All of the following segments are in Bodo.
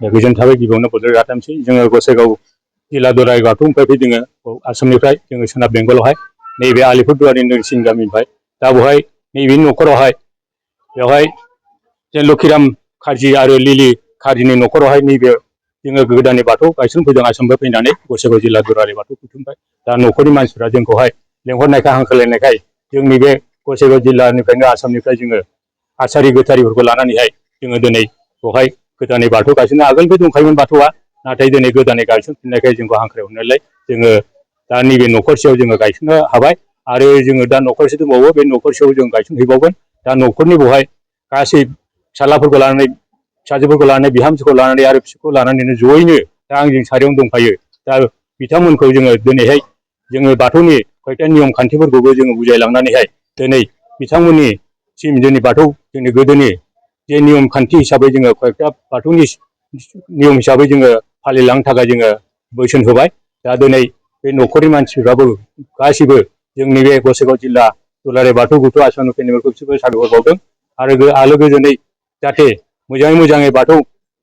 गोजोन थाबाय गिबियावनो बड'लेण्ड रादाबसै जोङो गसाइगाव जिल्ला दुलाराय बाथौनिफ्राय जोङो आसामनिफ्राय जोङो सोनाब बेंगलावहाय नैबे आलिपुरदुवारनि नोरसिं गामिनिफ्राय दा बेवहाय नैबे न'खरावहाय बेवहाय जे लक्षिराम कार्जि आरो लिलि कार्जिनि न'खरावहाय नैबे जोङो गोदानै बाथौ गायसनफैदों आसामनिफ्राय फैनानै गसाइगाव जिल्ला दुलाराय बाथौ कुथुमनिफ्राय दा न'खरनि मानसिफ्रा जोंखौहाय लेंहरनायखाय हांख्रायलायनायखाय जोंनि बे गसाइगाव जिल्लानिफ्रायनो आसामनिफ्राय जोङो आसारि गोथारिफोरखौ लानानैहाय जोङो दिनै बेवहाय गोदानै बाथौ गायसननो आगोलनिफ्राय दंखायोमोन बाथौआ नाथाय दिनै गोदानै गायसनफिननायखाय जोंखौ हांख्रायहरनायलाय जोङो दा नैबे न'खरसेयाव जोङो गायसननो हाबाय आरो जोङो दा न'खरसे दंबावो बे न'खरसेयाव जों गायसनहैबावगोन दा न'खरनि बेवहाय गासै फिसाज्लाफोरखौ लानानै फिसाजोफोरखौ लानानै बिहामजोखौ लानानै आरो फिसाखौ लानानैनो जयैनो दा आंजों सारियावनो दंफायो दा बिथांमोनखौ जोङो दिनैहाय जोङो बाथौनि खयथा नियम खान्थिफोरखौबो जोङो बुजायलांनानैहाय दिनै बिथांमोननिसिम जोंनि बाथौ जोंनि गोदोनि जे नियम खान्थि हिसाबै जोङो कयथा बाथौनि नियम हिसाबै जोङो फालिलांनो थाखाय जोङो बोसोन होबाय दा दिनै बे न'खरनि मानसिफ्राबो गासिबो जोंनि बे गसाइगाव जिल्ला दुलाराय बाथौ गुथु आसामनि फैनायफोरखौ बिसोरबो साबायखर बावदों आरो आलो गोजोनै जाहाथे मोजाङै बाथौ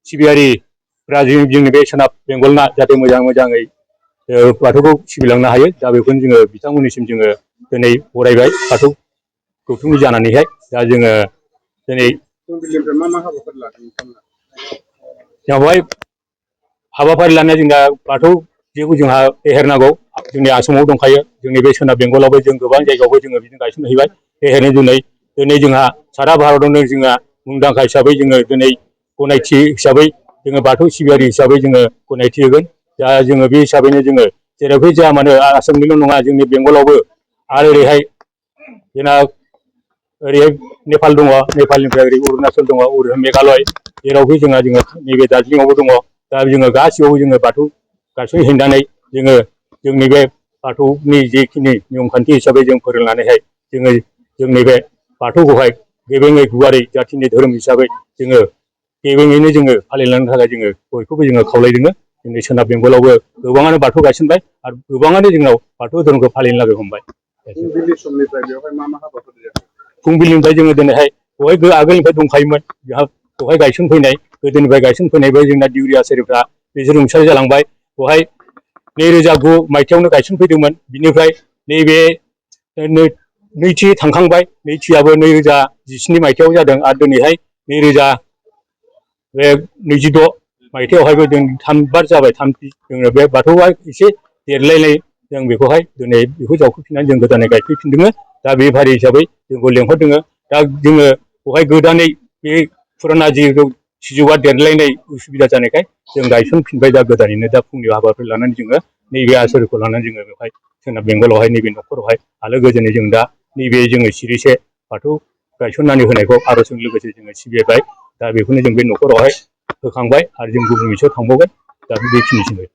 सिबियारिफ्रा जोंनि बे सोनाब बेंगलना जाहाथे मोजाङै बाथौखौ सिबिलांनो हायो दा बेखौनो जोङो बिथांमोननिसिम जोङो दिनै बरायबाय बाथौ गौथुमनि जानानैहाय दा जोङो दिनै मा हाबाफारि लादों नोंथांमोना? बेवहाय हाबाफारि लानाया जोंना बाथौ जेखौ जोंहा फेहेरनांगौ जोंनि आसामाव दंखायो जोंनि बे सोनाब बेंगलावबो जों गोबां जायगायावबो जोङो बिदिनो गायसनहैबाय फेहेरनो दिनै जोंहा सारा भारतआवनो जोंहा मुंदांखा हिसाबै जोङो दिनै गनायथि हिसाबै जोङो बाथौ सिबियारि हिसाबै जोङो गनायथि होगोन दा जोङो बे हिसाबैनो जोङो जेरावखि जाया मानो आसामनिल' नङा जोंनि बेंगलावबो आरो ओरैहाय जोंना ओरैहाय नेपाल दङ नेपालनिफ्राय ओरै अरुणाचल दङ मेघालय जेरावबो जोङो नैबे दार्जिलिंआवबो दङ दा जोङो गासियावबो जोङो बाथौ गायसनहैनानै जोङो जोंनि बे बाथौनि जिखिनि नियम खान्थि हिसाबै जों फोरोंनानैहाय जोङो जोंनि बे बाथौखौहाय गेबेङै गुवारै जाथिनि धोरोम हिसाबै जोङो गेबेङैनो जोङो फालिलांनो थाखाय जोङो बयखौबो जोङो खावलायदों जोंनि सोनाब बेंगलावबो गोबाङानो बाथौ गायसनबाय आरो गोबाङानो जोंनाव बाथौ धोरोमखौ फालिनो लागै हमबाय। फुंबिलि समनिफ्राय बेवहाय मा हाबाफारि जाखो? फुंबिलिनिफ्राय जोङो दिनैहाय बहाय आगोलनिफ्राय दंखायोमोन जोंहा बेवहाय गायसनफैनाय गोदोनिफ्राय गायसनफैनायबो जोंना दिउरि आसारिफ्रा बिसोर रुंसारि जालांबाय बेवहाय 2009 मायथाइयावनो गायसनफैदोंमोन बिनिफ्राय नैबे नैथि थांखांबाय नैथियाबो 2017 मायथाइयाव जादों आरो दिनैहाय 2026 मायथाइयावहायबो जों 3 बार जाबाय जोङो बे बाथौआ एसे देरलायनाय जों बेखौहाय दिनै बेखौ जावखुफिननानै जों गोदानै गायफैफिनदों दा बे फारि हिसाबै जोंखौ लेंहरदों दा जोङो बेवहाय गोदानै बे फुराना जिहेतु सिजौआ देरलायनाय उसुबिदा जानायखाय जों गायसनफिनबाय दा गोदानैनो दा फुंनि हाबाफारि लानानै जोङो नैबे आसोरखौ लानानै जोङो बेवहाय सोनाब बेंगलावहाय नैबे न'खरावहाय आलो गोजोनै जों दा नैबे जोङो सिरिसे बाथौ गायसननानै होनायखौ आर'जजों लोगोसे जोङो सिबिबाय दा बेखौनो जों बे न'खरावहाय होखांबाय आरो जों गुबुन मोनसेयाव थांबावबाय दा बेखिनिसै।